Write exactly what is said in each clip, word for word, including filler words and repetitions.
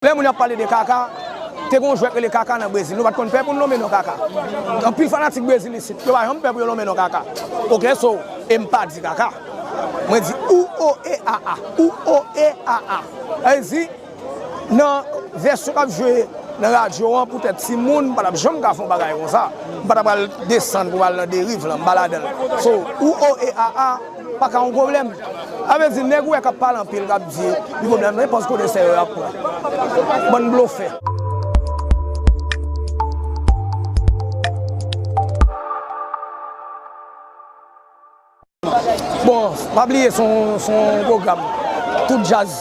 Lè moun ap pale de Kaka, te gen yon jwèt rele Kaka nan Brezil. Nou pa t konn pè pou n lonmen non Kaka. Anpil fanatik Brezil isit, yo pa janm pè pou yo lonmen non Kaka. Oke, so, e m pa di Kaka. Mwen di ou o e a a, ou o e a a. Sa vle di, nan vèsyon k ap jwe nan radyo an, poutèt timoun pa t ap janm ka fè yon bagay konsa. M pa t ap pral desann pou m al nan deriv lan, m pa ladan l. So, ou o e a a, pa ka yon pwoblèm. Sa vle di, nèg ou wè k ap pale anpil, k ap di li pwoblèm, nenpòt kote sèyo y ap pran. Bann blofè. Bon, pa bliye se yon, se yon pwogram. Tout djaz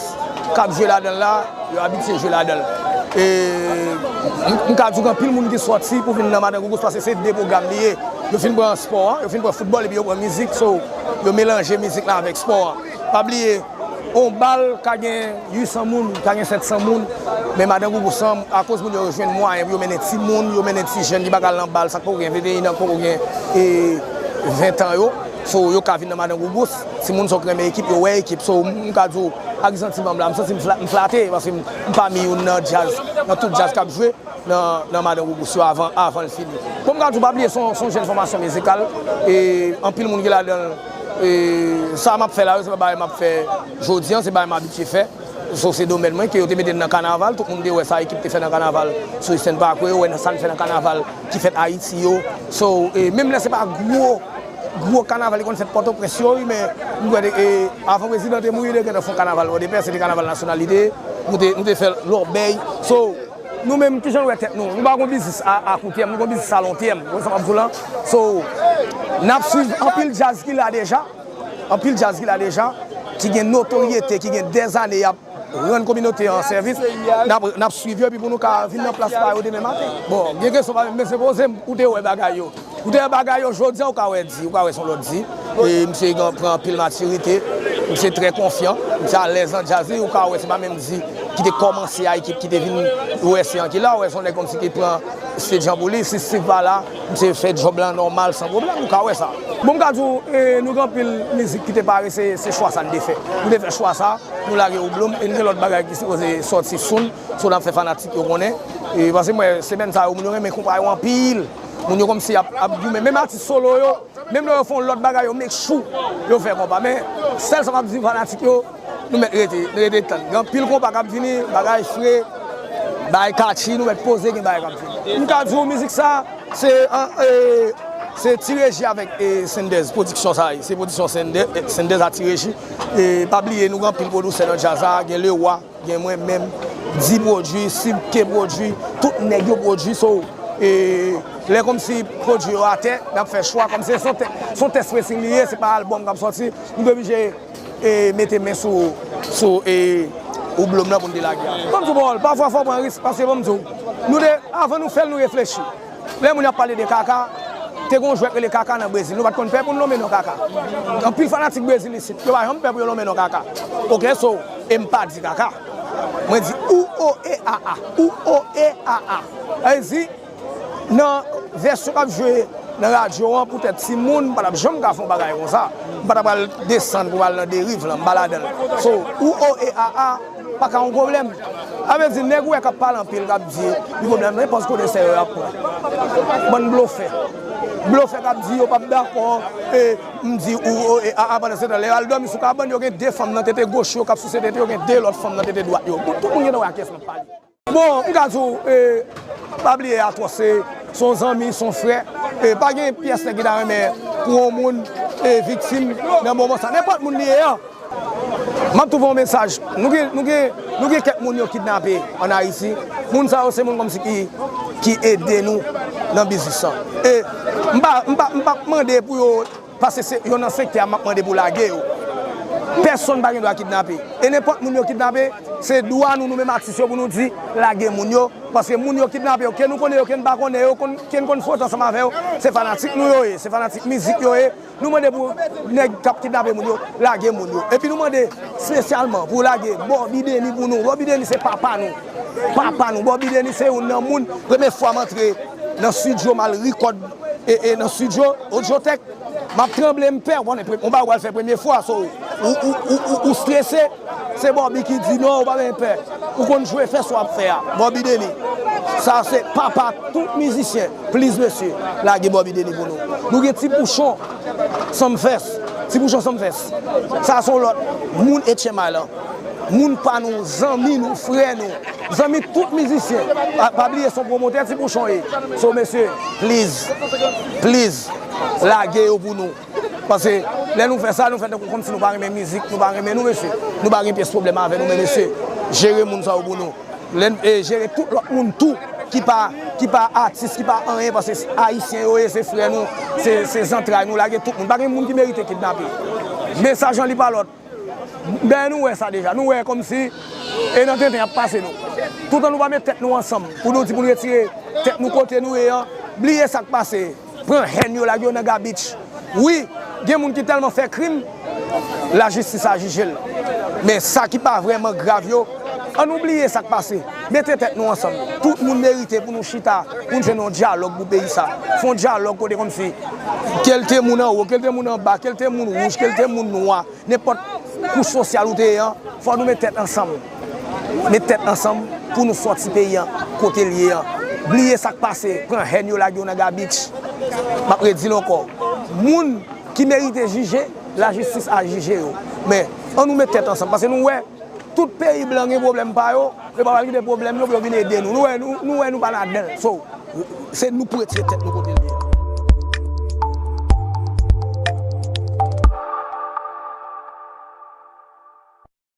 k ap jwe ladan l la, yo abitye jwe ladan l. E m, m ka di w gen anpil moun ki sòti pou vin nan Madan Gougous paske se de pwogram li ye. Yo fin pran spò an, yo fin pran foutbòl epi yo pran mizik, so yo melanje mizik la avèk spò an. Pa bliye, yon bal ka gen uit san moun, ka gen sèt san moun, men Madan Gougous lan, akoz moun yo, yo jwenn mwayen pou yo mennen timoun, yo mennen ti jèn ki pa ka al nan bal, sa k poko gen venteyen an, k poko gen, e, ven tan yo. So, yo ka vin nan Madan Gougous, timoun sa yo k renmen ekip, yo wè ekip. So, m, m ka di w, ak santiman m la, m santi m fla-, m flate, paske m, m pami youn nan djaz, nan tout djaz k ap jwe nan, nan Madan Gougous yo avan, avan l fini. Bon, m ka di w, pa bliye, se yon, se yon jèn fòmasyon mizikal, e anpil moun ki ladan l, e sa m ap fè la, yo, se pa bagay m ap fè jodi a, se bagay m abitye fè. So, se domèn mwen, ke yo te mete m nan kanaval, tout moun te wè sa ekip te fè nan kanaval sou Eastern Parkway, yo wè nan sa n fè nan kanaval ki fèt Ayiti yo. So, e menm lè se pa gwo, gwo kanaval ki konn fèt Pòtoprens yo, wi, men m kwè, e, avan prezidan te mouri, yo te gentan fè yon kanaval Pòdepè, se te kanaval nasyonal li te ye, nou te, nou te fè l Lòbèy. So, nou menm, kijan n wè tèt nou? Nou pa gon biznis a, a kou tèm, nou gon biznis a lon tèm. Ou wè sa m ap di w lan? So, n ap swiv anpil djaz ki la deja, anpil djaz ki la deja, ki gen notoryete, ki gen dèzane y ap rann kominote an sèvis, n ap, n ap swiv yo, epi pou nou ka vin nan plas pa yo demen maten. Bon, gen kesyon pa menm, men se poze m, ou te wè bagay yo. Ou te wè bagay yo, jodi a, ou ka wè di, ou ka wè se yon lòt di. E misye gen, pran anpil matirite, misye trè konfyan, misye alèz nan djaz li, ou ka wè se pa menm di ki te kòmanse a ekip ki te vin U S A an ki la, ou wè se yon nèg kòmsi ki pran stage an pou li, si Steve pa la, misye fè djòb la nòmal, san pwoblèm, ou ka wè sa. Bon, m ka di w, e, nou gen anpil mizik ki te pare, se, se chwa sa n te fè. Nou te fè chwa sa, nou lage Woublom, e n gen lòt bagay ki sipoze sòti soon, so n ap fè fanatik yo konnen. E, paske m wè, semèn sa yo, moun yo renmen konpa yo anpil. Moun yo kòmsi ap, ap goumen. Menm atis solo yo, menm lè yo fè yon lòt bagay, yo make sure yo fè konpa. Men, sèl sa m ap di fanatik yo, nou mèt rete, nou rete tann. Gen anpil konpa k ap vini, bagay fre, bagay catchy, nou mèt poze, gen bagay k ap vini. M ka di w, mizik sa, se, an, e, se Ti Reji avèk, e, Sendèz, pwodiksyon sa ye. Se pwodiksyon Sendèz, e, Sendèz a Ti Reji. E, pa bliye, nou gen anpil pwodisè nan djaz la, gen Lewa, gen mwen menm, Di pwodui, Sib K pwodui, tout nèg yo pwodui, so, e, lè kòmsi pwodui yo atè, n ap fè chwa, kòmsi se yon tè-, se yon test pressing li ye, se pa album k ap sòti, nou te oblije, e, mete men sou, sou, e, Woublom nan pou n te lage a. Ban m di w pawòl, pafwa fò w pran risk, paske ban m di w, nou te, avan nou fè l, nou reflechi. Lè moun ap pale de Kaka, te gen yon jwèt rele Kaka nan Brezil. Nou pa t konn pè pou n lonmen non Kaka. Anpil fanatik Brezil isit, yo pa janm pè pou yo lonmen non Kaka. Oke, so, e m pa di Kaka. Mwen di ou o e a a, ou o e a a. Sa vle di, nan vèsyon k ap jwe nan radyo an, poutèt timoun pa t ap janm ka fè yon bagay konsa. M pa t ap pral desann pou m al nan deriv lan, m pa ladan l. So, ou o e a a, pa ka yon pwoblèm. Sa vle di, nèg ou wè k ap pale anpil, k ap di li pwoblèm, nenpòt kote sèyo y ap pran. Bann blofè. Blofè k ap di yo p ap dakò, e, m di ou o e a a, pandan se tan, lè yo al dòmi sou kabann, yo gen de fanm nan tete goch yo k ap souse tete yo, gen de lòt fanm nan tete dwat yo. Bon, tout moun gen dwa wè a kiyès m ap pale. Bon, m ka di w, e, pa bliye Atwòs, se, se yon zanmi, se yon frè. E, pa gen pyès nèg ki ta renmen pou yon moun, e, viktim nan moman sa. Nenpòt moun li ye an, m ap twouve yon mesaj. Nou gen, nou gen, nou gen kèk moun yo kidnape ann Ayiti. Moun sa yo se moun kòmsi ki, ki ede nou nan biznis lan. E m pa, m pa, m p ap mande pou yo, paske se yo nan sektè a, m ap mande pou lage yo. Pèsonn pa gen dwa kidnape. E nenpòt moun yo kidnape, se dwa nou, nou menm atis yo, pou nou di, lage moun yo. Paske moun yo kidnape yo, ke nou konnen yo, ke n pa konnen yo, konn, ke n konn fwote ansanm avè yo, se fanatik nou yo ye, se fanatik mizik yo ye. Nou mande pou nèg k ap kidnape moun yo, lage moun yo. Epi nou mande espesyalman pou lage Bobby Denis pou nou. Bobby Denis se papa nou. Papa nou. Bobby Denis se youn nan moun, premye fwa m antre nan estidyo, m al rekòd, e, e, nan estidyo, Audiotech, m ap tranble, m pè, w konnen, pre-, yon bagay w al fè premye fwa, so, ou, ou, ou, ou, ou strese, se Bobby ki di, "Non, ou pa bezwen pè." Ou konn jwe, fè sa w ap fè a. Bobby Denis. Sa se papa tout mizisyen. Please, mesye, lage Bobby Denis pou nou. Nou gen Ti Pouchon Sumfest. Ti Pouchon Sumfest. Sa se yon lòt moun H M I lan. Moun pa nou, zanmi nou, frè nou. Zanmi tout mizisyen. Pa, pa bliye se yon pwomotè Ti Pouchon ye. So, mesye, please, please, lage yo pou nou. Paske lè nou fè sa, nou fè tankou kòmsi nou pa renmen mizik, nou pa renmen nou, mesye. Nou pa gen pyès pwoblèm avè nou, men mesye, jere moun sa yo pou nou. Lè n, e jere tout lòt moun tou ki pa, ki pa atis, ki pa anyen, paske ayisyen yo ye, se frè nou, se, se zantray nou, lage tout moun. Pa gen moun ki merite kidnape. Mesaj lan li pa lòt. Dayè nou wè sa deja. Nou wè kòmsi e nan tenten y ap pase nou. Toutan nou pa met tèt nou ansanm pou nou di pou n retire tèt nou kote nou ye an, bliye sa k pase. Pran hèn yo, lage yo nan gabich. Wi, gen moun ki tèlman fè krim, lajistis a jije l. Men sa ki pa vrèman grav yo, ann nou bliye sa k pase. Mete tèt nou ansanm. Tout moun merite pou nou chita, pou n jwenn yon dyalòg pou peyi sa. Fè yon dyalòg kote kòmsi, ke l te moun anwo, ke l te moun anba, ke l te moun wouj, ke l te moun nwa, nenpòt kouch sosyal ou te ye an, fò nou met tèt ansanm. Met tèt ansanm pou nou sòti peyi an kote l ye an. Bliye sa k pase, pran hèn yo, lage yo nan gabich. M ap redi l ankò. Moun ki merite jije, lajistis a jije yo. Men, ann nou met tèt ansanm, paske nou wè, tout peyi blan gen pwoblèm pa yo, yo pa pral kite pwoblèm yo pou yo vin ede nou. Nou wè, nou, nou wè nou pa ladan l. So, se nou pou retire tèt nou kote l ye.